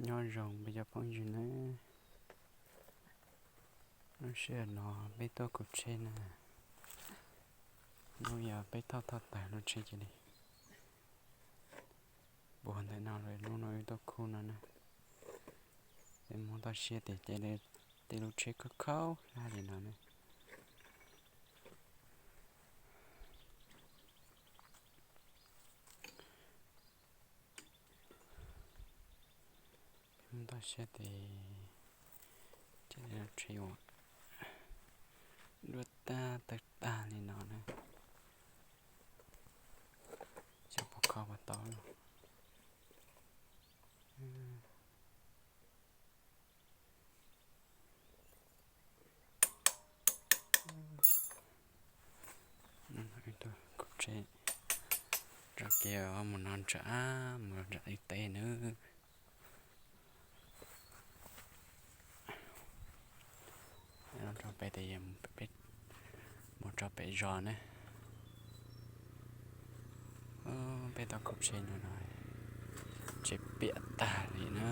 Nyob zoo peb cov phooj ywg nawb, lub sij hawm no peb tuaj khuv tsheb na, hnub yog peb thauj thauj tag lub tsheb cia li puag ntawm no lawm, hnub no wb tuaj khuv no na. Peb Hmoob toj siab tias cia li tej lub tsheb khaub khaub hlab li no na. Peb Hmoob toj siab tias cia li lub tsheb uas duab tag tawg tag li no na, xyov puas kho puas tau. Ib tug khuv tsheb tso kev mus no ntsam mus ntsam ib teb nawb. Rau pem tes mus rau pem zos ne. Peb tau khuv tsheb no no, tsheb piam tag li na.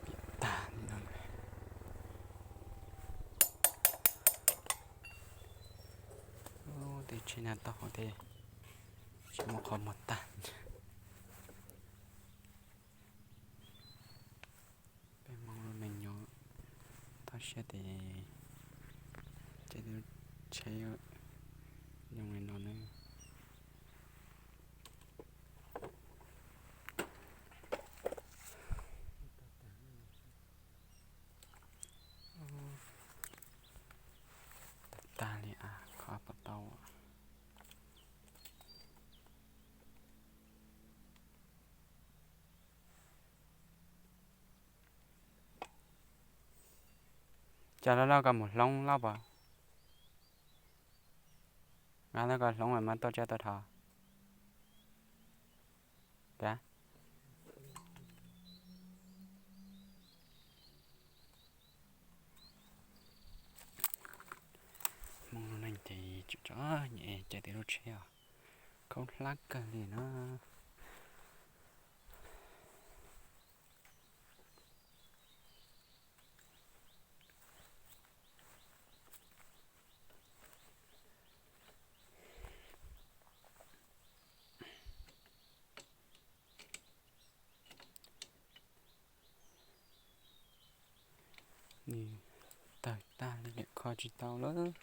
Piam tag li no. Tej tsheb no tau hauv tej tsis muaj qhov muag tag. Peb Hmoob lub neej nyob toj siab tias cia li tsheb zoo li no ne. Tag li as, kho puas tau. Cas loj loj koj mus hloov loj puas? Nqa loj koj hloov mas tuaj tsiab tuaj dhos. Cas Hmoob lub neej ces tseem tso nyem caij tej lub tsheb os, khaub hlab kawg li no. Nws tawg tag li lawm, kho tsis tau lawm.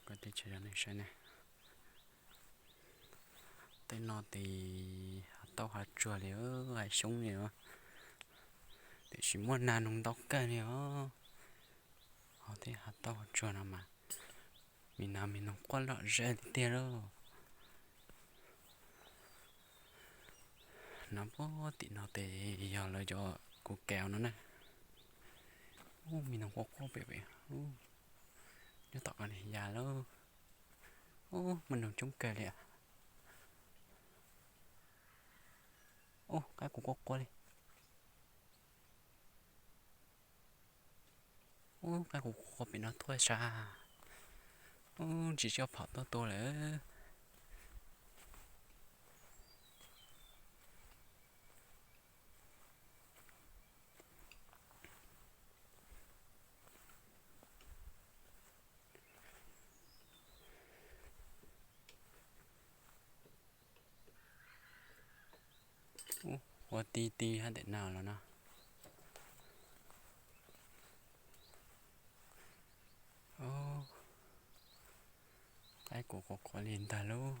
Koj teb chaws yog neeg saib ne. Tej no tes hav tauj hav tsuag li, hav xyoob li os, tiam sis muaj nas noog ntau kawg li os. Ho tej hav tauj hav tsuag no mas me nas me noog quaj lom zem tiag tiag lauj. No puag tim no tes yog lawv cov kuv kaus no na. Ub, me noog quaj quaj pem pem, nyob tom ko ne yam lauj. Ub, me noog coob kawg li. Ub, qaib qus quaj quaj li. Ub, qaib qus quaj pem no tuaj sas. Ub, tsis tshua phom tuaj tua lawm. Ub, ua ti ti hab ntawm no los no. Qaib qus quaj quaj li ntag lauj.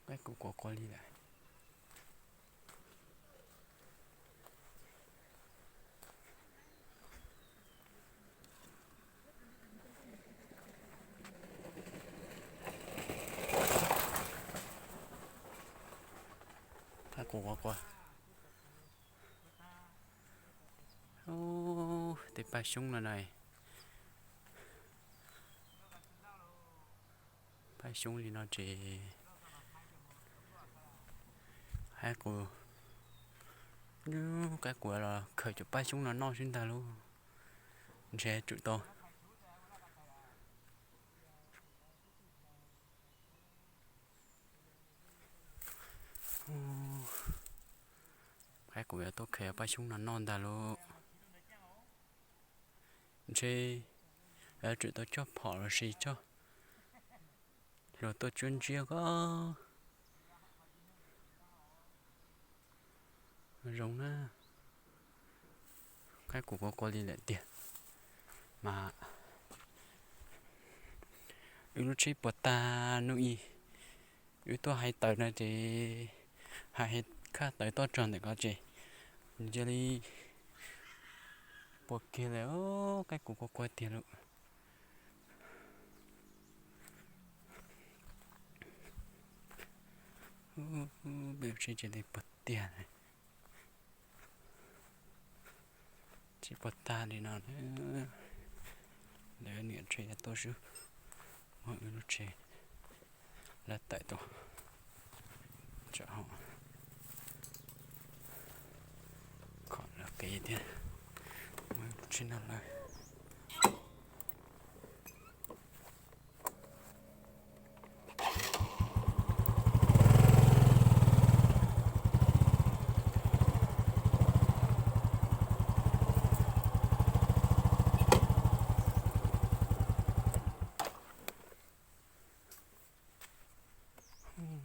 Qaib qus quaj quaj li lawm. Qaib qus quaj quaj. Ub, tej paj xyoob no na. Paj xyoob li no ces qaib qus, qaib qus los khaws cov paj xyoob no noj xwb ntag lauj. Ntshe tsum tau. Qaib qus yuav tuaj khaws paj xyoob no noj ntag lauj. Ntshe yuav tsum tau coj phom los sis coj hlua tuaj tsuab ntsiab ko zoo na. Qaib qus qua qua li lawm tiag. Mas wb lub tsheb puas tag hnub ib, wb tuaj hais tawm no ces hais khaj tawm toj rog ntawm ko ces cia li puas kiag lawm, qaib qus qua qua tiag lauj. Peb lub tsheb cia li puas tiag. Tsheb puas tag li no, lawv niam tsheb tuaj xwb, muab wb lub tsheb lawv tawm tuaj, tsam ho kho lawv kev thiab, muab wb lub tsheb no lawv.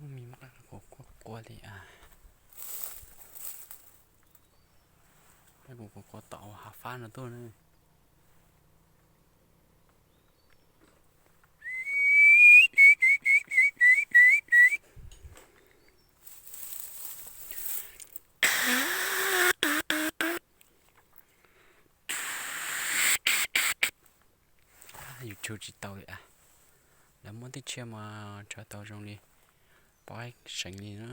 Me muab qaib qus qua qua li as. Qaib qus qua qua tom hav fab no tuaj na. Yus tshum tsis tau li as. Lawv muab tej tsiaj mas tshawb tau zoo li pab seev li na.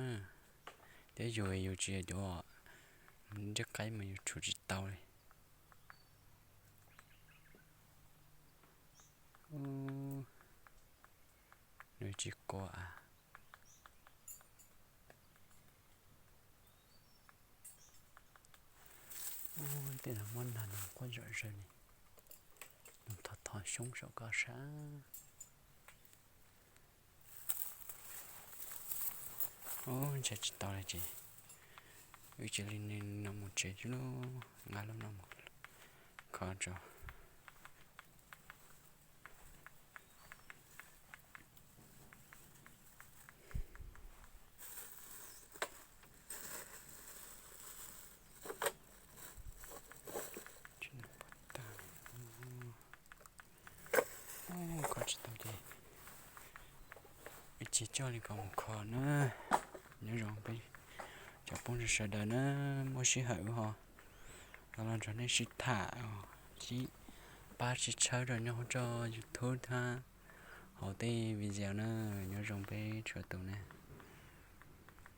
Thiab yus, yus tsis yog cov nrhiav qaib mas yus tshum tsis tau li. Nws tsis qua as. Ub, tej no muab nag no quaj zom zaws li. Nws thov thov xyoob saum ko sab. Ub, ntshe tsis tau li ces wb cia li no mus tsev xwb lauj, nqa lub no mus kho tso. Kho tsis tau ces wb cia coj li ko mus kho na. Nyob zoo peb cov phooj ywg sawv daws na, muaj sij hawm wb ho los nrog nej sib tham, sib pab sib txhawb rau nyob hauv tsooj YouTube thiab hauv tej video na. Nyob zoo peb txhua tus na.